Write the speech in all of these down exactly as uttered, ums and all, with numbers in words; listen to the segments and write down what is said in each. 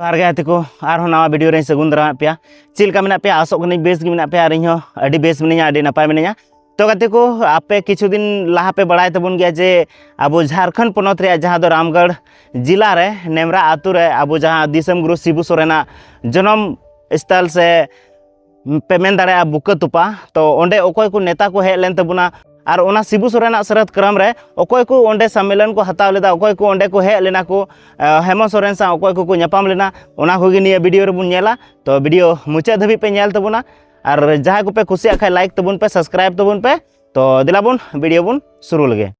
ᱡᱚᱦᱟᱨ ᱜᱮ ᱜᱟᱛᱮ ᱠᱚ, ᱟᱨᱦᱚᱸ ᱱᱟᱣᱟ ᱵᱷᱤᱰᱤᱭᱳ ᱨᱮᱧ ᱥᱟᱹᱜᱩᱱ ᱫᱟᱨᱟᱢᱮᱫ ᱯᱮᱭᱟ᱾ ᱪᱮᱫ ᱞᱮᱠᱟ ᱢᱮᱱᱟᱜ ᱯᱮᱭᱟ? ᱟᱥᱚᱜ ᱠᱟᱹᱱᱟᱹᱧ ᱵᱮᱥ ᱜᱮ ᱢᱮᱱᱟᱜ ᱯᱮᱭᱟ, ᱟᱨ ᱤᱧ ᱦᱚᱸ ᱟᱹᱰᱤ ᱵᱮᱥ ᱢᱤᱱᱟᱹᱧᱟ, ᱟᱹᱰᱤ ᱱᱟᱯᱟᱭ ᱢᱤᱱᱟᱹᱧᱟ᱾ ᱛᱚ ᱜᱟᱛᱮ ᱠᱚ, ᱟᱯᱮ ᱠᱤᱪᱷᱩ ᱫᱤᱱ ᱞᱟᱦᱟ ᱯᱮ ᱵᱟᱲᱟᱭ ᱛᱟᱵᱚᱱ ᱜᱮᱭᱟ ᱡᱮ ᱟᱵᱚ ᱡᱷᱟᱲᱠᱷᱚᱸᱰ ᱯᱚᱱᱚᱛ ᱨᱮᱭᱟᱜ ᱡᱟᱦᱟᱸ ᱫᱚ ᱨᱟᱢᱜᱚᱲ ᱡᱮᱞᱟ ᱨᱮ ᱱᱮᱢᱨᱟ ᱟᱛᱳ ᱨᱮ ᱟᱵᱚ ᱡᱟᱦᱟᱸ ᱫᱤᱥᱚᱢ ᱜᱩᱨᱩ ᱥᱤᱵᱩ ᱥᱚᱨᱮᱱᱟᱜ ᱡᱚᱱᱚᱢ ᱥᱛᱷᱚᱞ ᱥᱮ ᱯᱮ ᱢᱮᱱ ᱫᱟᱲᱮᱭᱟᱜᱼᱟ ᱵᱩᱠᱟᱹ ᱛᱚᱯᱟ᱾ ᱛᱚ ᱚᱸᱰᱮ ᱚᱠᱚᱭ ᱠᱚ ᱱᱮᱛᱟ ᱠᱚ ᱦᱮᱡ ᱞᱮᱱ ᱛᱟᱵᱚᱱᱟ ᱟᱨ ᱚᱱᱟ ᱥᱤᱵᱩ ᱥᱚᱨᱮᱱᱟᱜ ᱥᱟᱹᱨᱟᱹᱛ ᱠᱨᱟᱢ ᱨᱮ ᱚᱠᱚᱭ ᱠᱚ ᱚᱸᱰᱮ ᱥᱚᱢᱢᱮᱞᱚᱱ ᱠᱚ ᱦᱟᱛᱟᱣ ᱞᱮᱫᱟ, ᱚᱠᱚᱭ ᱠᱚ ᱚᱸᱰᱮ ᱠᱚ ᱦᱮᱡ ᱞᱮᱱᱟ ᱠᱚ, ᱟᱸ, ᱦᱮᱢᱚᱱᱛ ᱥᱚᱨᱮᱱ ᱥᱟᱶ ᱚᱠᱚᱭ ᱠᱚᱠᱚ ᱧᱟᱯᱟᱢ ᱞᱮᱱᱟ, ᱚᱱᱟ ᱠᱚᱜᱮ ᱱᱤᱭᱟᱹ ᱵᱷᱤᱰᱤᱭᱳ ᱨᱮᱵᱚᱱ ᱧᱮᱞᱟ᱾ ᱛᱚ ᱵᱷᱤᱰᱤᱭᱳ ᱢᱩᱪᱟᱹᱫ ᱫᱷᱟᱹᱵᱤᱡ ᱯᱮ ᱧᱮᱞ ᱛᱟᱵᱚᱱᱟ, ᱟᱨ ᱡᱟᱦᱟᱸᱭ ᱠᱚᱯᱮ ᱠᱩᱥᱤᱭᱟᱜ ᱠᱷᱟᱱ ᱞᱟᱭᱤᱠ ᱛᱟᱵᱚᱱ ᱯᱮ, ᱥᱟᱵᱥᱠᱨᱟᱭᱤᱵ ᱛᱟᱵᱚᱱ ᱯᱮ᱾ ᱛᱚ ᱫᱮᱞᱟ ᱵᱚᱱ ᱵᱷᱤᱰᱤᱭᱳ ᱵᱚᱱ ᱥᱩᱨᱩ ᱞᱮᱜᱮ᱾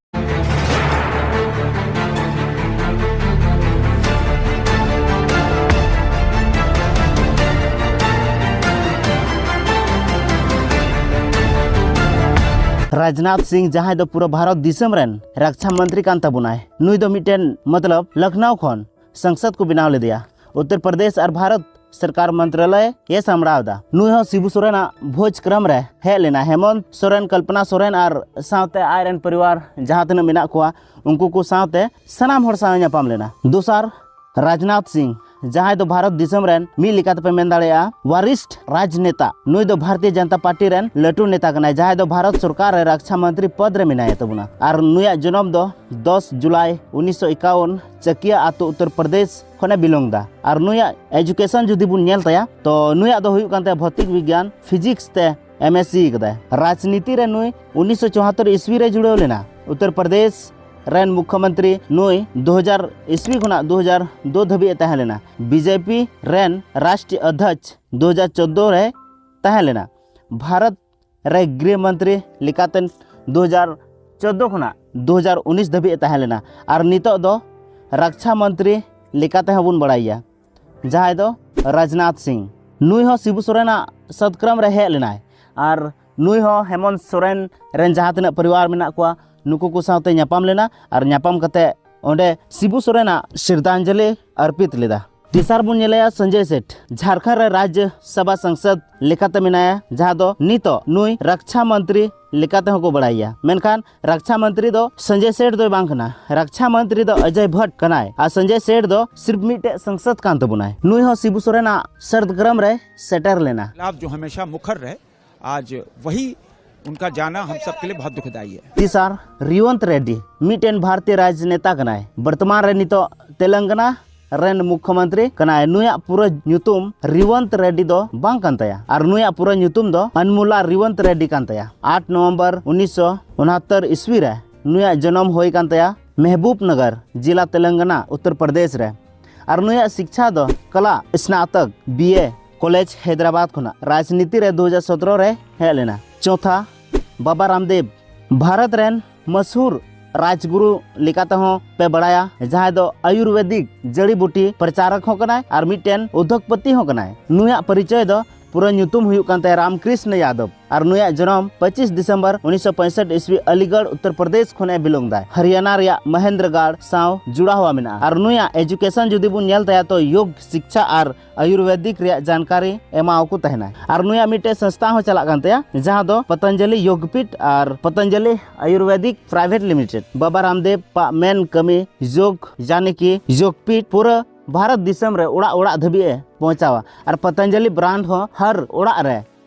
ᱨᱟᱡᱽᱱᱟᱛᱷ ᱥᱤᱝ, ᱡᱟᱦᱟᱸᱭ ᱫᱚ ᱯᱩᱨᱟᱹ ᱵᱷᱟᱨᱚᱛ ᱫᱤᱥᱚᱢ ᱨᱮᱱ ᱨᱟᱠᱪᱷᱟ ᱢᱚᱱᱛᱨᱤ ᱠᱟᱱ ᱛᱟᱵᱚᱱᱟᱭ, ᱱᱩᱭ ᱫᱚ ᱢᱤᱫᱴᱮᱱ, ᱢᱚᱛᱞᱚᱵ, ᱞᱚᱠᱷᱱᱚᱣ ᱠᱷᱚᱱ ᱥᱚᱝᱥᱚᱫ ᱠᱚ ᱵᱮᱱᱟᱣ ᱞᱮᱫᱮᱭᱟ᱾ ᱩᱛᱛᱚᱨ ᱯᱨᱚᱫᱮᱥ ᱟᱨ ᱵᱷᱟᱨᱚᱛ ᱥᱚᱨᱠᱟᱨ ᱢᱚᱱᱛᱨᱟᱞᱚᱭ ᱮ ᱥᱟᱢᱵᱲᱟᱣ ᱮᱫᱟ᱾ ᱱᱩᱭ ᱦᱚᱸ ᱥᱤᱵᱩ ᱥᱚᱨᱮᱱᱟᱜ ᱵᱷᱳᱡᱽ ᱠᱨᱚᱢ ᱨᱮ ᱦᱮᱡ ᱞᱮᱱᱟ᱾ ᱦᱮᱢᱚᱱᱛ ᱥᱚᱨᱮᱱ, ᱠᱚᱞᱯᱚᱱᱟ ᱥᱚᱨᱮᱱ ᱟᱨ ᱥᱟᱶᱛᱮ ᱟᱡ ᱨᱮᱱ ᱯᱚᱨᱤᱵᱟᱨ ᱡᱟᱦᱟᱸ ᱛᱤᱱᱟᱹᱜ ᱢᱮᱱᱟᱜ ᱠᱚᱣᱟ, ᱩᱱᱠᱩ ᱠᱚ ᱥᱟᱶᱛᱮ ᱥᱟᱱᱟᱢ ᱦᱚᱲ ᱥᱟᱶ ᱧᱟᱯᱟᱢ ᱞᱮᱱᱟ᱾ ᱫᱚᱥᱟᱨ, ᱨᱟᱡᱽᱱᱟᱛᱷ ᱥᱤᱝ, ᱡᱟᱦᱟᱸᱭ ᱫᱚ ᱵᱷᱟᱨᱚᱛ ᱫᱤᱥᱚᱢ ᱨᱮᱱ ᱢᱤᱫ ᱞᱮᱠᱟᱛᱮᱯᱮ ᱢᱮᱱ ᱫᱟᱲᱮᱭᱟᱜᱼᱟ ᱣᱟᱨᱤᱥᱴ ᱨᱟᱡᱽᱱᱮᱛᱟ᱾ ᱱᱩᱭ ᱫᱚ ᱵᱷᱟᱨᱚᱛᱤᱭᱚ ᱡᱚᱱᱚᱛᱟ ᱯᱟᱨᱴᱤ ᱨᱮᱱ ᱞᱟᱹᱴᱩ ᱱᱮᱛᱟ ᱠᱟᱱᱟᱭ, ᱡᱟᱦᱟᱸᱭ ᱫᱚ ᱵᱷᱟᱨᱚᱛ ᱥᱚᱨᱠᱟᱨ ᱨᱮ ᱨᱟᱠᱪᱷᱟ ᱢᱚᱱᱛᱨᱤ ᱯᱚᱫᱽ ᱨᱮ ᱢᱮᱱᱟᱭᱟ ᱛᱟᱵᱚᱱᱟ᱾ ᱟᱨ ᱱᱩᱭᱟᱜ ᱡᱚᱱᱚᱢ ᱫᱚ ᱫᱚᱥ ᱡᱩᱞᱟᱭ ᱩᱱᱤᱥᱥᱚ ᱮᱠᱟᱣᱚᱱ, ᱪᱟᱠᱤᱭᱟ ᱟᱛᱳ, ᱩᱛᱛᱚᱨ ᱯᱨᱚᱫᱮᱥ ᱠᱷᱚᱱᱮ ᱵᱤᱞᱚᱝ ᱫᱟ᱾ ᱟᱨ ᱱᱩᱭᱟᱜ ᱮᱡᱩᱠᱮᱥᱚᱱ ᱡᱩᱫᱤ ᱵᱚᱱ ᱧᱮᱞ ᱛᱟᱭᱟ, ᱛᱚ ᱱᱩᱭᱟᱜ ᱫᱚ ᱦᱩᱭᱩᱜ ᱠᱟᱱ ᱛᱟᱭᱟ ᱵᱷᱳᱛᱤᱠ ᱵᱤᱜᱽᱜᱟᱱ, ᱯᱷᱤᱡᱤᱠᱥ ᱛᱮ ᱮᱢ ᱮᱥ ᱥᱤ ᱠᱟᱫᱟᱭ᱾ ᱨᱟᱡᱽᱱᱤᱛᱤ ᱨᱮ ᱱᱩᱭ ᱩᱱᱤᱥᱥᱚ ᱪᱩᱣᱟᱛᱛᱳᱨ ᱤᱥᱣᱤ ᱨᱮ ᱡᱩᱲᱟᱹᱣ ᱞᱮᱱᱟ᱾ ᱩᱛᱛᱚᱨ ᱯᱨᱚᱫᱮᱥ ᱨᱮᱱ ᱢᱩᱠᱷᱭᱚᱢᱚᱱᱛᱨᱤ ᱱᱩᱭ ᱫᱩ ᱦᱟᱡᱟᱨ ᱤᱥᱣᱤ ᱠᱷᱚᱱᱟᱜ ᱫᱩ ᱦᱟᱡᱟᱨ ᱫᱩ ᱫᱷᱟᱹᱵᱤᱡ ᱮ ᱛᱟᱦᱮᱸ ᱞᱮᱱᱟ᱾ ᱵᱤ ᱡᱮ ᱯᱤ ᱨᱮᱱ ᱨᱟᱥᱴᱨᱤᱭᱚ ᱚᱫᱷᱭᱚᱠᱥ ᱫᱩ ᱦᱟᱡᱟᱨ ᱪᱳᱫᱽᱫᱳ ᱨᱮ ᱛᱟᱦᱮᱸ ᱞᱮᱱᱟ᱾ ᱵᱷᱟᱨᱚᱛ ᱨᱮ ᱜᱨᱤᱦ ᱢᱚᱱᱛᱨᱤ ᱞᱮᱠᱟᱛᱮ ᱫᱩ ᱦᱟᱡᱟᱨ ᱪᱳᱫᱽᱫᱳ ᱠᱷᱚᱱᱟᱜ ᱫᱩ ᱦᱟᱡᱟᱨ ᱩᱱᱤᱥ ᱫᱷᱟᱹᱵᱤᱡ ᱮ ᱛᱟᱦᱮᱸ ᱞᱮᱱᱟ᱾ ᱟᱨ ᱱᱤᱛᱚᱜ ᱫᱚ ᱨᱟᱠᱪᱷᱟ ᱢᱚᱱᱛᱨᱤ ᱞᱮᱠᱟᱛᱮ ᱦᱚᱸ ᱵᱚᱱ ᱵᱟᱲᱟᱭᱮᱭᱟ, ᱡᱟᱦᱟᱸᱭ ᱫᱚ ᱨᱟᱡᱽᱱᱟᱛᱷ ᱥᱤᱝ᱾ ᱱᱩᱭ ᱦᱚᱸ ᱥᱤᱵᱩ ᱥᱚᱨᱮᱱᱟᱜ ᱥᱟᱹᱛ ᱠᱨᱟᱢ ᱨᱮ ᱦᱮᱡ ᱞᱮᱱᱟᱭ᱾ ᱟᱨ ᱱᱩᱭ ᱦᱚᱸ ᱦᱮᱢᱚᱱᱛ ᱥᱚᱨᱮᱱ ᱨᱮᱱ ᱡᱟᱦᱟᱸ ᱛᱤᱱᱟᱹᱜ ᱯᱚᱨᱤᱵᱟᱨ ᱢᱮᱱᱟᱜ ᱠᱚᱣᱟ, ᱱᱩᱠᱩ ᱠᱚ ᱥᱟᱶᱛᱮ ᱧᱟᱯᱟᱢ ᱞᱮᱱᱟ᱾ ᱟᱨ ᱧᱟᱯᱟᱢ ᱠᱟᱛᱮ ᱚᱸᱰᱮ ᱥᱤᱵᱩ ᱥᱚᱨᱮᱱᱟᱜ ᱥᱨᱚᱫᱷᱟᱧᱡᱚᱞᱤ ᱚᱨᱯᱤᱛ ᱞᱮᱫᱟ᱾ ᱛᱮᱥᱟᱨ ᱵᱚᱱ ᱧᱮᱞᱮᱭᱟ ᱥᱚᱧᱡᱚᱭ ᱥᱮᱴ, ᱡᱷᱟᱲᱠᱷᱚᱸᱰ ᱨᱮ ᱨᱟᱡᱽᱭᱚ ᱥᱚᱵᱷᱟ ᱥᱟᱝᱥᱚᱫ ᱞᱮᱠᱟᱛᱮ ᱢᱮᱱᱟᱭᱟ, ᱡᱟᱦᱟᱸ ᱫᱚ ᱱᱤᱛᱚᱜ ᱱᱩᱭ ᱨᱟᱠᱪᱷᱟ ᱢᱚᱱᱛᱨᱤ ᱞᱮᱠᱟᱛᱮ ᱦᱚᱸ ᱠᱚ ᱵᱟᱲᱟᱭᱮᱭᱟ᱾ ᱢᱮᱱᱠᱷᱟᱱ ᱨᱟᱠᱪᱷᱟ ᱢᱚᱱᱛᱨᱤ ᱫᱚ ᱥᱚᱧᱡᱚᱭ ᱥᱮᱴ ᱫᱚᱭ ᱵᱟᱝ ᱠᱟᱱᱟ, ᱨᱟᱠᱪᱷᱟ ᱢᱚᱱᱛᱨᱤ ᱫᱚ ᱚᱡᱚᱭ ᱵᱷᱚᱴ ᱠᱟᱱᱟᱭ᱾ ᱟᱨ ᱥᱚᱧᱡᱚᱭ ᱥᱮᱴ ᱫᱚ ᱥᱤᱨᱯ ᱢᱤᱫᱴᱮᱡ ᱥᱟᱝᱥᱚᱫ ᱠᱟᱱ ᱛᱟᱵᱚᱱᱟᱭ᱾ ᱱᱩᱭ ᱦᱚᱸ ᱥᱤᱵᱩ ᱥᱚᱨᱮᱱᱟᱜ ᱥᱟᱨᱫ ᱠᱨᱚᱢ ᱨᱮ ᱥᱮᱴᱮᱨ ᱞᱮᱱᱟ᱾ लाभ जो हमेशा मुखर रहे, आज वही उनका जाना हम सबके लिए बहुत दुखदाई है। ᱛᱮᱥᱟᱨ, ᱨᱤᱣᱚᱱᱛ ᱨᱮᱰᱰᱤ ᱢᱤᱫᱴᱮᱱ ᱵᱷᱟᱨᱚᱛᱤᱭᱚ ᱨᱟᱡᱽᱱᱮᱛᱟ ᱠᱟᱱᱟᱭ᱾ ᱵᱚᱨᱛᱚᱢᱟᱱ ᱨᱮ ᱱᱤᱛᱚᱜ ᱛᱮᱞᱮᱝᱜᱟᱱᱟ ᱨᱮᱱ ᱢᱩᱠᱷᱭᱚᱢᱚᱱᱛᱨᱤ ᱠᱟᱱᱟᱭ᱾ ᱱᱩᱭᱟᱜ ᱯᱩᱨᱟᱹ ᱧᱩᱛᱩᱢ ᱨᱤᱣᱚᱱᱛ ᱨᱮᱰᱰᱤ ᱫᱚ ᱵᱟᱝ ᱠᱟᱱ ᱛᱟᱭᱟ, ᱟᱨ ᱱᱩᱭᱟᱜ ᱯᱩᱨᱟᱹ ᱧᱩᱛᱩᱢ ᱫᱚ ᱟᱱᱢᱩᱞᱟ ᱨᱤᱣᱚᱱᱛ ᱨᱮᱰᱰᱤ ᱠᱟᱱ ᱛᱟᱭᱟ᱾ ᱟᱴ ᱱᱚᱵᱷᱮᱢᱵᱚᱨ ᱩᱱᱤᱥᱥᱚ ᱩᱱᱟᱦᱟᱛᱛᱚᱨ ᱤᱥᱣᱤ ᱨᱮ ᱱᱩᱭᱟᱜ ᱡᱚᱱᱚᱢ ᱦᱩᱭ ᱠᱟᱱ ᱛᱟᱭᱟ ᱢᱮᱦᱵᱩᱵ ᱱᱚᱜᱚᱨ ᱡᱤᱞᱟ, ᱛᱮᱞᱮᱝᱜᱟᱱᱟ, ᱩᱛᱛᱚᱨ ᱯᱨᱚᱫᱮᱥ ᱨᱮ᱾ ᱟᱨ ᱱᱩᱭᱟᱜ ᱥᱤᱠᱪᱷᱟ ᱫᱚ ᱠᱟᱞᱟ ᱥᱱᱟᱛᱚᱠ, ᱵᱤ ᱮ, ᱠᱚᱞᱮᱡᱽ ᱦᱟᱭᱫᱨᱟᱵᱟᱫᱽ ᱠᱷᱚᱱᱟᱜ᱾ ᱨᱟᱡᱽᱱᱤᱛᱤ ᱨᱮ ᱫᱩ ᱦᱟᱡᱟᱨ ᱥᱚᱛᱨᱚ ᱨᱮ ᱦᱮᱡ ᱞᱮᱱᱟ᱾ ᱪᱚᱣᱛᱷᱟ, ᱵᱟᱵᱟ ᱨᱟᱢᱫᱮᱵ, ᱵᱷᱟᱨᱚᱛ ᱨᱮᱱ ᱢᱚᱥᱦᱩᱨ ᱨᱟᱡᱽᱜᱩᱨᱩ ᱞᱮᱠᱟ ᱛᱮᱦᱚᱸ ᱯᱮ ᱵᱟᱲᱟᱭᱟ, ᱡᱟᱦᱟᱸᱭ ᱫᱚ ᱟᱭᱩᱨᱵᱮᱫᱤᱠ ᱡᱟᱹᱲᱤ ᱵᱩᱴᱤ ᱯᱨᱚᱪᱟᱨᱚᱠ ᱦᱚᱸ ᱠᱟᱱᱟᱭ ᱟᱨ ᱢᱤᱫᱴᱮᱱ ᱩᱫᱽᱫᱷᱳᱜᱽᱯᱚᱛᱤ ᱦᱚᱸ ᱠᱟᱱᱟᱭ᱾ ᱱᱩᱭᱟᱜ ᱯᱚᱨᱤᱪᱚᱭ ᱫᱚ ᱯᱩᱨᱟᱹ ᱧᱩᱛᱩᱢ ᱦᱩᱭᱩᱜ ᱠᱟᱱ ᱛᱟᱭᱟ ᱨᱟᱢᱠᱨᱤᱥᱱᱚ ᱭᱟᱫᱚᱵ, ᱟᱨ ᱱᱩᱭᱟᱜ ᱡᱚᱱᱚᱢ ᱯᱚᱸᱪᱤᱥ ᱰᱤᱥᱮᱢᱵᱚᱨ ᱩᱱᱤᱥᱥᱚ ᱯᱚᱸᱭᱥᱚᱴ ᱤᱥᱣᱤ ᱟᱞᱤᱜᱚᱲ, ᱩᱛᱛᱚᱨ ᱯᱨᱚᱫᱮᱥ ᱠᱷᱚᱱ ᱮ belong ᱫᱟᱭ᱾ ᱦᱚᱨᱤᱭᱟᱱᱟ ᱨᱮᱭᱟᱜ ᱢᱚᱦᱮᱱᱫᱨᱚᱜᱟᱲ ᱥᱟᱶ ᱡᱩᱲᱟᱣ ᱦᱚᱣᱟ ᱢᱮᱱᱟᱜᱼᱟ᱾ ᱟᱨ ᱱᱩᱭᱟᱜ education ᱡᱩᱫᱤ ᱵᱚᱱ ᱧᱮᱞ ᱛᱟᱭᱟ, ᱛᱚ ᱭᱳᱜᱽ ᱥᱤᱠᱪᱷᱟ ᱟᱨ ᱟᱭᱩᱨᱵᱮᱫᱤᱠ ᱨᱮᱭᱟᱜ ᱡᱟᱱᱠᱟᱨᱤ ᱮᱢᱟᱣᱟᱠᱚ ᱛᱟᱦᱮᱱᱟ᱾ ᱟᱨ ᱱᱩᱭᱟᱜ ᱢᱤᱫᱴᱮᱡ ᱥᱚᱝᱥᱛᱷᱟ ᱦᱚᱸ ᱪᱟᱞᱟᱜ ᱠᱟᱱ ᱛᱟᱭᱟ, ᱡᱟᱦᱟᱸ ᱫᱚ ᱯᱚᱛᱚᱧᱡᱚᱞᱤ ᱭᱳᱜᱽᱯᱤᱴ ᱟᱨ ᱯᱚᱛᱚᱧᱡᱚᱞᱤ ᱟᱭᱩᱨᱵᱮᱫᱤᱠ ᱯᱨᱟᱭᱵᱷᱮᱴ ᱞᱤᱢᱤᱴᱮᱰ᱾ ᱵᱟᱵᱟ ᱨᱟᱢᱫᱮᱵ ᱟᱜ ᱢᱮᱱ ᱠᱟᱹᱢᱤ ᱭᱳᱜᱽ, ᱭᱟᱱᱤ ᱠᱤ ᱭᱳᱜᱽᱯᱤᱴ, ᱯᱩᱨᱟᱹ ᱵᱷᱟᱨᱚᱛ ᱫᱤᱥᱚᱢ ᱨᱮ ᱚᱲᱟᱜ ᱚᱲᱟᱜ ᱫᱷᱟᱹᱵᱤᱡ ᱮ ᱯᱳᱸᱪᱷᱟᱣᱟ᱾ ᱟᱨ ᱯᱚᱛᱚᱧᱡᱚᱞᱤ ᱵᱨᱟᱱᱰ ᱦᱚᱸ ᱦᱟᱨ ᱚᱲᱟᱜ ᱨᱮ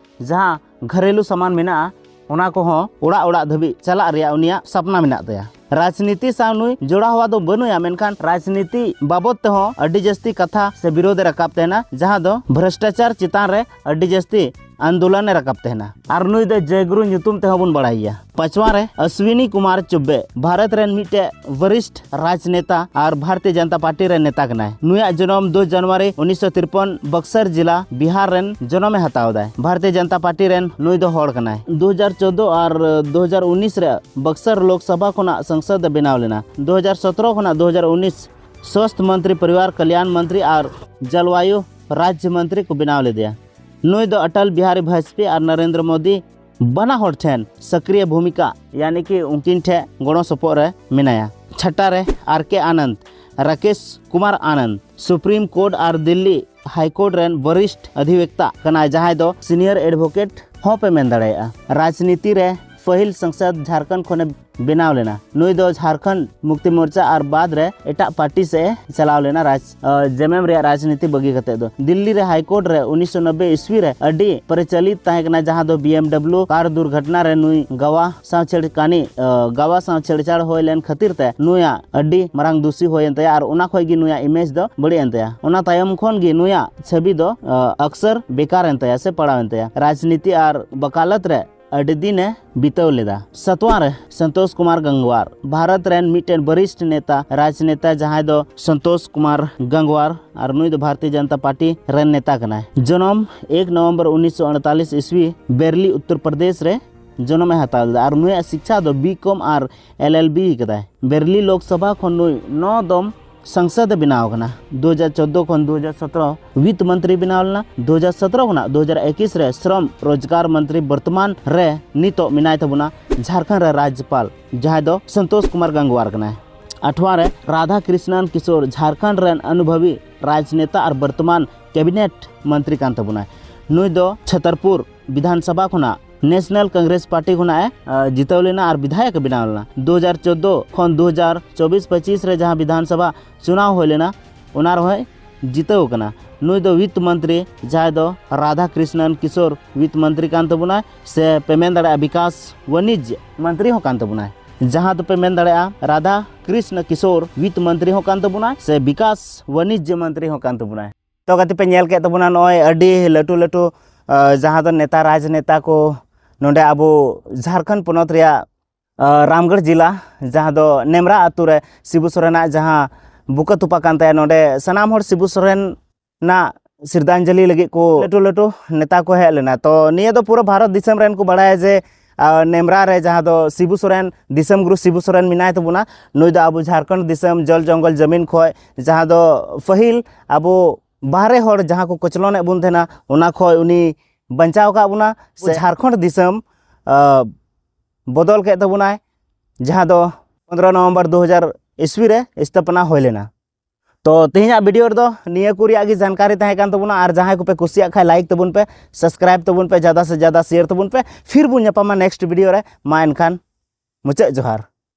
ᱡᱟᱦᱟᱸ ᱜᱷᱚᱨᱮᱞᱩ ᱥᱟᱢᱟᱱ ᱢᱮᱱᱟᱜᱼᱟ, ᱚᱱᱟ ᱠᱚᱦᱚᱸ ᱚᱲᱟᱜ ᱚᱲᱟᱜ ᱫᱷᱟᱹᱵᱤᱡ ᱪᱟᱞᱟᱜ ᱨᱮᱭᱟᱜ ᱩᱱᱤᱭᱟᱜ ᱥᱟᱯᱱᱟ ᱢᱮᱱᱟᱜ ᱛᱟᱭᱟ᱾ ᱨᱟᱡᱽᱱᱤᱛᱤ ᱥᱟᱶ ᱱᱩᱭ ᱡᱚᱲᱟᱣ ᱦᱚᱣᱟ ᱫᱚ ᱵᱟᱹᱱᱩᱭᱟ, ᱢᱮᱱᱠᱷᱟᱱ ᱨᱟᱡᱽᱱᱤᱛᱤ ᱵᱟᱵᱚᱛ ᱛᱮᱦᱚᱸ ᱟᱹᱰᱤ ᱡᱟᱹᱥᱛᱤ ᱠᱟᱛᱷᱟ ᱥᱮ ᱵᱤᱨᱳᱫᱷ ᱮ ᱨᱟᱠᱟᱵ ᱛᱟᱦᱮᱱᱟ, ᱡᱟᱦᱟᱸ ᱫᱚ ᱵᱷᱨᱚᱥᱴᱟᱪᱟᱨ ᱪᱮᱛᱟᱱ ᱨᱮ ᱟᱹᱰᱤ ᱡᱟᱹᱥᱛᱤ ᱟᱱᱫᱳᱞᱚᱱ ᱮ ᱨᱟᱠᱟᱵ ᱛᱟᱦᱮᱱᱟ᱾ ᱟᱨ ᱱᱩᱭ ᱫᱚ ᱡᱚᱭᱜᱩᱨᱩ ᱧᱩᱛᱩᱢ ᱛᱮᱦᱚᱸ ᱵᱚᱱ ᱵᱟᱲᱟᱭᱮᱭᱟ᱾ ᱯᱟᱸᱪᱣᱟ ᱨᱮ ᱚᱥᱣᱤᱱᱤ ᱠᱩᱢᱟᱨ ᱪᱩᱵᱽᱵᱮ, ᱵᱷᱟᱨᱚᱛ ᱨᱮᱱ ᱢᱤᱫᱴᱮᱡ ᱵᱷᱟᱨᱤᱥᱴ ᱨᱟᱡᱽᱱᱮᱛᱟ ᱟᱨ ᱵᱷᱟᱨᱚᱛᱤᱭᱚ ᱡᱚᱱᱚᱛᱟ ᱯᱟᱨᱴᱤ ᱨᱮᱱ ᱱᱮᱛᱟ ᱠᱟᱱᱟᱭ᱾ ᱱᱩᱭᱟᱜ ᱡᱚᱱᱚᱢ ᱫᱩ ᱡᱟᱱᱩᱣᱟᱨᱤ ᱩᱱᱤᱥᱥᱚ ᱛᱤᱨᱯᱚᱱ, ᱵᱚᱠᱥᱟᱨ ᱡᱤᱞᱟ, ᱵᱤᱦᱟᱨ ᱨᱮᱱ ᱡᱚᱱᱚᱢ ᱮ ᱦᱟᱛᱟᱣ ᱮᱫᱟᱭ᱾ ᱵᱷᱟᱨᱚᱛᱤᱭᱚ ᱡᱚᱱᱚᱛᱟ ᱯᱟᱨᱴᱤ ᱨᱮᱱ ᱱᱩᱭ ᱫᱚ ᱦᱚᱲ ᱠᱟᱱᱟᱭ᱾ ᱫᱩ ᱦᱟᱡᱟᱨ ᱪᱳᱫᱫᱳ ᱟᱨ ᱫᱩ ᱦᱟᱡᱟᱨ ᱩᱱᱤᱥ ᱨᱮ ᱵᱚᱠᱥᱟᱨ ᱞᱳᱠᱥᱚᱵᱷᱟ ᱠᱷᱚᱱᱟᱜ ᱥᱟᱝᱥᱚᱫ ᱮ ᱵᱮᱱᱟᱣ ᱞᱮᱱᱟ᱾ ᱫᱩ ᱦᱟᱡᱟᱨ ᱥᱚᱛᱨᱚ ᱠᱷᱚᱱᱟᱜ ᱫᱩ ᱦᱟᱡᱟᱨ ᱩᱱᱤᱥ ᱥᱣᱟᱥᱛᱷ ᱢᱚᱱᱛᱨᱤ, ᱯᱚᱨᱤᱵᱟᱨ ᱠᱟᱞᱭᱟᱱ ᱢᱚᱱᱛᱨᱤ ᱟᱨ ᱡᱚᱞᱣᱟᱭᱩ ᱨᱟᱡᱽᱭᱚ ᱢᱚᱱᱛᱨᱤ ᱠᱚ ᱵᱮᱱᱟᱣ ᱞᱮᱫᱮᱭᱟ᱾ ᱱᱩᱭ ᱫᱚ ᱚᱴᱚᱞ ᱵᱤᱦᱟᱨᱤ ᱵᱟᱡᱽᱯᱮᱭᱤ ᱟᱨ ᱱᱚᱨᱮᱱᱫᱨᱚ ᱢᱳᱫᱤ ᱵᱟᱱᱟ ᱦᱚᱲ ᱴᱷᱮᱱ ᱥᱚᱠᱨᱤᱭᱚ ᱵᱷᱩᱢᱤᱠᱟ, ᱭᱟᱱᱤ ᱠᱤ ᱩᱱᱠᱤᱱ ᱴᱷᱮᱱ ᱜᱚᱲᱚ ᱥᱚᱯᱚᱦᱚᱫ ᱨᱮ ᱢᱮᱱᱟᱭᱟ᱾ ᱪᱷᱟᱴᱟ ᱨᱮ ᱟᱨ ᱠᱮ ᱟᱱᱚᱱᱫ, ᱨᱟᱠᱮᱥ ᱠᱩᱢᱟᱨ ᱟᱱᱟᱱᱫ, ᱥᱩᱯᱨᱤᱢ ᱠᱳᱨᱴ ᱟᱨ ᱫᱤᱞᱞᱤ ᱦᱟᱭ ᱠᱳᱨᱴ ᱨᱮᱱ ᱵᱚᱨᱤᱥᱴ ᱚᱫᱷᱤᱵᱚᱠᱛᱟ ᱠᱟᱱᱟᱭ, ᱡᱟᱦᱟᱸᱭ ᱫᱚ ᱥᱤᱱᱤᱭᱚᱨ ᱮᱰᱵᱷᱳᱠᱮᱴ ᱦᱚᱸ ᱯᱮ ᱢᱮᱱ ᱫᱟᱲᱮᱭᱟᱜᱼᱟ᱾ ᱨᱟᱡᱽᱱᱤᱛᱤ ᱨᱮ ᱯᱟᱹᱦᱤᱞ ᱥᱟᱝᱥᱚᱫ ᱡᱷᱟᱨᱠᱷᱚᱸᱰ ᱠᱷᱚᱱᱮ ᱵᱮᱱᱟᱣ ᱞᱮᱱᱟ᱾ ᱱᱩᱭ ᱫᱚ ᱡᱷᱟᱨᱠᱷᱚᱸᱰ ᱢᱩᱠᱛᱤ ᱢᱳᱨᱪᱟ ᱟᱨ ᱵᱟᱫ ᱨᱮ ᱮᱴᱟᱜ ᱯᱟᱨᱴᱤ ᱥᱮᱫ ᱮ ᱪᱟᱞᱟᱣ ᱞᱮᱱᱟ, ᱨᱟᱡᱽ ᱡᱮᱢᱮᱢ ᱨᱮᱭᱟᱜ ᱨᱟᱡᱽᱱᱤᱛᱤ ᱵᱟᱹᱜᱤ ᱠᱟᱛᱮ ᱫᱚ᱾ ᱫᱤᱞᱞᱤ ᱨᱮ ᱦᱟᱭ ᱠᱳᱨᱴ ᱨᱮ ᱩᱱᱤᱥᱥᱚ ᱱᱚᱵᱵᱳᱭ ᱤᱥᱣᱤ ᱨᱮ ᱟᱹᱰᱤ ᱯᱨᱚᱪᱚᱞᱤᱛ ᱛᱟᱦᱮᱸ ᱠᱟᱱᱟ, ᱡᱟᱦᱟᱸ ᱫᱚ BMW ᱠᱟᱨ ᱫᱩᱨᱜᱷᱚᱴᱚᱱᱟ ᱨᱮ ᱱᱩᱭ ᱜᱟᱣᱟ ᱥᱟᱶ ᱪᱷᱮᱲᱠᱟᱱᱤ ᱜᱟᱣᱟ ᱥᱟᱶ ᱪᱷᱮᱲᱪᱷᱟᱲ ᱦᱩᱭ ᱞᱮᱱ ᱠᱷᱟᱹᱛᱤᱨ ᱛᱮ ᱱᱩᱭᱟᱜ ᱟᱹᱰᱤ ᱢᱟᱨᱟᱝ ᱫᱩᱥᱤ ᱦᱩᱭᱮᱱ ᱛᱟᱭᱟ ᱟᱨ ᱚᱱᱟ ᱠᱷᱚᱱ ᱜᱮ ᱱᱩᱭᱟᱜ ᱤᱢᱮᱡᱽ ᱫᱚ ᱵᱟᱹᱲᱤᱡ ᱮᱱ ᱛᱟᱭᱟ᱾ ᱚᱱᱟ ᱛᱟᱭᱚᱢ ᱠᱷᱚᱱ ᱜᱮ ᱱᱩᱭᱟᱜ ᱪᱷᱚᱵᱤ ᱫᱚ ᱟᱠᱥᱟᱨ ᱵᱮᱠᱟᱨ ᱮᱱ ᱛᱟᱭᱟ ᱥᱮ ᱯᱟᱲᱟᱣ ᱮᱱ ᱛᱟᱭᱟ᱾ ᱨᱟᱡᱽᱱᱤᱛᱤ ᱟᱨ ᱵᱟᱠᱟᱞᱟᱛ ᱨᱮ ᱟᱹᱰᱤ ᱫᱤᱱ ᱮ ᱵᱤᱛᱟᱹᱣ ᱞᱮᱫᱟ᱾ ᱥᱟᱛᱣᱟᱸ ᱨᱮ ᱥᱚᱱᱛᱳᱥ ᱠᱩᱢᱟᱨ ᱜᱟᱝᱜᱣᱟᱨ, ᱵᱷᱟᱨᱚᱛ ᱨᱮᱱ ᱢᱤᱫᱴᱮᱱ ᱵᱚᱨᱤᱥᱴ ᱱᱮᱛᱟ, ᱨᱟᱡᱽᱱᱮᱛᱟ, ᱡᱟᱦᱟᱸᱭ ᱫᱚ ᱥᱚᱱᱛᱳᱥ ᱠᱩᱢᱟᱨ ᱜᱟᱝᱜᱣᱟᱨ, ᱟᱨ ᱱᱩᱭ ᱫᱚ ᱵᱷᱟᱨᱚᱛᱤᱭᱚ ᱡᱚᱱᱚᱛᱟ ᱯᱟᱨᱴᱤ ᱨᱮᱱ ᱱᱮᱛᱟ ᱠᱟᱱᱟᱭ᱾ ᱡᱚᱱᱚᱢ ᱮᱠ ᱱᱚᱵᱷᱮᱢᱵᱚᱨ ᱩᱱᱤᱥᱥᱚ ᱟᱴᱛᱟᱞᱤᱥ ᱤᱥᱣᱤ ᱵᱮᱨᱞᱤ ᱩᱛᱛᱚᱨ ᱯᱨᱚᱫᱮᱥ ᱨᱮ ᱡᱚᱱᱚᱢ ᱮ ᱦᱟᱛᱟᱣ ᱞᱮᱫᱟ ᱟᱨ ᱱᱩᱭᱟᱜ ᱥᱤᱠᱪᱷᱟ ᱫᱚ B.Com ᱟᱨ LLB ᱠᱟᱫᱟᱭ᱾ ᱵᱮᱨᱞᱤ ᱞᱳᱠᱥᱚᱵᱷᱟ ᱠᱷᱚᱱ ᱱᱩᱭ ᱱᱚ ᱫᱚᱢ ᱥᱟᱝᱥᱚᱫ ᱮ ᱵᱮᱱᱟᱣ ᱟᱠᱟᱱᱟ᱾ ᱫᱩ ᱦᱟᱡᱟᱨ ᱪᱳᱫᱽᱫᱳ ᱠᱷᱚᱱ ᱫᱩ ᱦᱟᱡᱟᱨ ᱥᱚᱛᱨᱚ ᱣᱤᱛᱛ ᱢᱚᱱᱛᱨᱤ ᱵᱮᱱᱟᱣ ᱞᱮᱱᱟ᱾ ᱫᱩ ᱦᱟᱡᱟᱨ ᱥᱚᱛᱨᱚ ᱠᱷᱚᱱᱟᱜ ᱫᱩ ᱦᱟᱡᱟᱨ ᱮᱠᱩᱥ ᱨᱮ ᱥᱨᱚᱢ ᱨᱳᱡᱽᱜᱟᱨ ᱢᱚᱱᱛᱨᱤ, ᱵᱚᱨᱛᱚᱢᱟᱱ ᱨᱮ ᱱᱤᱛᱚᱜ ᱢᱮᱱᱟᱭ ᱛᱟᱵᱚᱱᱟ ᱡᱷᱟᱲᱠᱷᱚᱸᱰ ᱨᱮ ᱨᱟᱡᱽᱡᱚᱯᱟᱞ, ᱡᱟᱦᱟᱸᱭ ᱫᱚ ᱥᱚᱱᱛᱳᱥ ᱠᱩᱢᱟᱨ ᱜᱟᱝᱜᱣᱟᱨ ᱠᱟᱱᱟᱭ᱾ ᱟᱴᱷᱣᱟᱸ ᱨᱮ ᱨᱟᱫᱷᱟ ᱠᱨᱤᱥᱱᱟᱱ ᱠᱤᱥᱳᱨ, ᱡᱷᱟᱲᱠᱷᱚᱸᱰ ᱨᱮᱱ ᱚᱱᱩᱵᱷᱚᱵᱤ ᱨᱟᱡᱽᱱᱮᱛᱟ ᱟᱨ ᱵᱚᱨᱛᱚᱢᱟᱱ ᱠᱮᱵᱤᱱᱮᱴ ᱢᱚᱱᱛᱨᱤ ᱠᱟᱱ ᱛᱟᱵᱚᱱᱟᱭ᱾ ᱱᱩᱭ ᱫᱚ ᱪᱷᱚᱛᱚᱨᱯᱩᱨ ᱵᱤᱫᱷᱟᱱ ᱥᱚᱵᱷᱟ ᱠᱷᱚᱱᱟᱜ ᱱᱮᱥᱱᱟᱞ ᱠᱚᱝᱜᱨᱮᱥ ᱯᱟᱨᱴᱤ ᱠᱷᱚᱱᱟᱜ ᱮ, ᱟ, ᱡᱤᱛᱟᱹᱣ ᱞᱮᱱᱟ ᱟᱨ ᱵᱤᱫᱷᱟᱭᱚᱠ ᱮ ᱵᱮᱱᱟᱣ ᱞᱮᱱᱟ᱾ ᱫᱩ ᱦᱟᱡᱟᱨ ᱪᱳᱫᱽᱫᱳ ᱠᱷᱚᱱ ᱫᱩ ᱦᱟᱡᱟᱨ ᱪᱚᱵᱵᱤᱥ ᱯᱚᱸᱪᱤᱥ ᱨᱮ ᱡᱟᱦᱟᱸ ᱵᱤᱫᱷᱟᱱ ᱥᱚᱵᱷᱟ ᱪᱩᱱᱟᱣ ᱦᱩᱭ ᱞᱮᱱᱟ, ᱚᱱᱟ ᱨᱮᱦᱚᱸᱭ ᱡᱤᱛᱟᱹᱣ ᱠᱟᱱᱟ᱾ ᱱᱩᱭ ᱫᱚ ᱣᱤᱛᱛ ᱢᱚᱱᱛᱨᱤ, ᱡᱟᱦᱟᱸᱭ ᱫᱚ ᱨᱟᱫᱷᱟ ᱠᱨᱤᱥᱱᱟᱱ ᱠᱤᱥᱳᱨ ᱣᱤᱛᱛ ᱢᱚᱱᱛᱨᱤ ᱠᱟᱱ ᱛᱟᱵᱚᱱᱟᱭ, ᱥᱮ ᱯᱮ ᱢᱮᱱ ᱫᱟᱲᱮᱭᱟᱜᱼᱟ ᱵᱤᱠᱟᱥ ᱣᱟᱱᱤᱡᱽ ᱢᱚᱱᱛᱨᱤ ᱦᱚᱸ ᱠᱟᱱ ᱛᱟᱵᱚᱱᱟᱭ᱾ ᱡᱟᱦᱟᱸ ᱫᱚᱯᱮ ᱢᱮᱱ ᱫᱟᱲᱮᱭᱟᱜᱼᱟ ᱨᱟᱫᱷᱟ ᱠᱨᱤᱥᱱ ᱠᱤᱥᱳᱨ ᱣᱤᱛᱛ ᱢᱚᱱᱛᱨᱤ ᱦᱚᱸ ᱠᱟᱱ ᱛᱟᱵᱚᱱᱟᱭ, ᱥᱮ ᱵᱤᱠᱟᱥ ᱣᱟᱱᱤᱡᱽ ᱢᱚᱱᱛᱨᱤ ᱦᱚᱸ ᱠᱟᱱ ᱛᱟᱵᱚᱱᱟᱭ᱾ ᱛᱚ ᱜᱟᱛᱮ ᱯᱮ ᱧᱮᱞ ᱠᱮᱫ ᱛᱟᱵᱚᱱᱟ ᱱᱚᱜᱼᱚᱭ ᱟᱹᱰᱤ ᱞᱟᱹᱴᱩ ᱞᱟᱹᱴᱩ, ᱟ, ᱡᱟᱦᱟᱸ ᱫᱚ ᱱᱮᱛᱟ ᱨᱟᱡᱽᱱᱮᱛᱟ ᱠᱚ ᱱᱚᱰᱮ ᱟᱵᱚ ᱡᱷᱟᱲᱠᱷᱚᱸᱰ ᱯᱚᱱᱚᱛ ᱨᱮᱭᱟᱜ, ᱟ, ᱨᱟᱢᱜᱚᱲ ᱡᱮᱞᱟ, ᱡᱟᱦᱟᱸ ᱫᱚ ᱱᱮᱢᱨᱟ ᱟᱛᱳ ᱨᱮ ᱥᱤᱵᱩ ᱥᱚᱨᱮᱱᱟᱜ ᱡᱟᱦᱟᱸ ᱵᱩᱠᱟᱹ ᱛᱚᱯᱟ ᱠᱟᱱ ᱛᱟᱭᱟ, ᱱᱚᱰᱮ ᱥᱟᱱᱟᱢ ᱦᱚᱲ ᱥᱤᱵᱩ ᱥᱚᱨᱮᱱ ᱱᱟᱜ ᱥᱤᱨᱫᱟᱧᱡᱚᱞᱤ ᱞᱟᱹᱜᱤᱫ ᱠᱚ ᱞᱟᱹᱴᱩ ᱞᱟᱹᱴᱩ ᱱᱮᱛᱟ ᱠᱚ ᱦᱮᱡ ᱞᱮᱱᱟ᱾ ᱛᱚ ᱱᱤᱭᱟᱹ ᱫᱚ ᱯᱩᱨᱟᱹ ᱵᱷᱟᱨᱚᱛ ᱫᱤᱥᱚᱢ ᱨᱮᱱ ᱠᱚ ᱵᱟᱲᱟᱭᱟ ᱡᱮ, ᱟ, ᱱᱮᱢᱨᱟ ᱨᱮ ᱡᱟᱦᱟᱸ ᱫᱚ ᱥᱤᱵᱩ ᱥᱚᱨᱮᱱ, ᱫᱤᱥᱚᱢ ᱜᱩᱨᱩ ᱥᱤᱵᱩ ᱥᱚᱨᱮᱱ ᱢᱮᱱᱟᱭ ᱛᱟᱵᱚᱱᱟ᱾ ᱱᱩᱭ ᱫᱚ ᱟᱵᱚ ᱡᱷᱟᱲᱠᱷᱚᱸᱰ ᱫᱤᱥᱚᱢ ᱡᱚᱞ ᱡᱚᱝᱜᱚᱞ ᱡᱟᱢᱤᱱ ᱠᱷᱚᱡ, ᱡᱟᱦᱟᱸ ᱫᱚ ᱯᱟᱹᱦᱤᱞ ᱟᱵᱚ ᱵᱟᱦᱨᱮ ᱦᱚᱲ ᱡᱟᱦᱟᱸ ᱠᱚ ᱠᱚᱪᱞᱚᱱᱮᱫ ᱵᱚᱱ ᱛᱟᱦᱮᱱᱟ, ᱚᱱᱟ ᱠᱷᱚᱡ ᱩᱱᱤ ᱵᱟᱧᱪᱟᱣ ᱟᱠᱟᱫ ᱵᱚᱱᱟ᱾ ᱥᱮ ᱡᱷᱟᱲᱠᱷᱚᱸᱰ ᱫᱤᱥᱚᱢ, ᱟ, ᱵᱚᱫᱚᱞ ᱠᱮᱫ ᱛᱟᱵᱚᱱᱟᱭ, ᱡᱟᱦᱟᱸ ᱫᱚ ᱯᱚᱱᱫᱽᱨᱚ ᱱᱚᱵᱷᱮᱢᱵᱚᱨ ᱫᱩ ᱦᱟᱡᱟᱨ ᱤᱥᱣᱤ ᱨᱮ ᱥᱛᱷᱟᱯᱚᱱᱟ ᱦᱩᱭ ᱞᱮᱱᱟ᱾ ᱛᱚ ᱛᱮᱦᱮᱧᱟᱜ ᱵᱷᱤᱰᱤᱭᱳ ᱨᱮᱫᱚ ᱱᱤᱭᱟᱹ ᱠᱚ ᱨᱮᱭᱟᱜ ᱜᱮ ᱡᱟᱱᱠᱟᱨᱤ ᱛᱟᱦᱮᱸ ᱠᱟᱱ ᱛᱟᱵᱚᱱᱟ᱾ ᱟᱨ ᱡᱟᱦᱟᱸᱭ ᱠᱚᱯᱮ ᱠᱩᱥᱤᱭᱟᱜ ᱠᱷᱟᱡ ᱞᱟᱭᱤᱠ ᱛᱟᱵᱚᱱ ᱯᱮ, ᱥᱟᱵᱥᱠᱨᱟᱭᱤᱵ ᱛᱟᱵᱚᱱ ᱯᱮ, ᱡᱟᱫᱟ ᱥᱮ ᱡᱟᱫᱟ ᱥᱮᱭᱟᱨ ᱛᱟᱵᱚᱱ ᱯᱮ᱾ ᱯᱷᱤᱨ ᱵᱚᱱ ᱧᱟᱯᱟᱢᱟ ᱱᱮᱠᱥᱴ ᱵᱷᱤᱰᱤᱭᱳ ᱨᱮ᱾ ᱢᱟ ᱮᱱᱠᱷᱟᱱ ᱢᱩᱪᱟᱹᱫ ᱡᱚᱦᱟᱨ᱾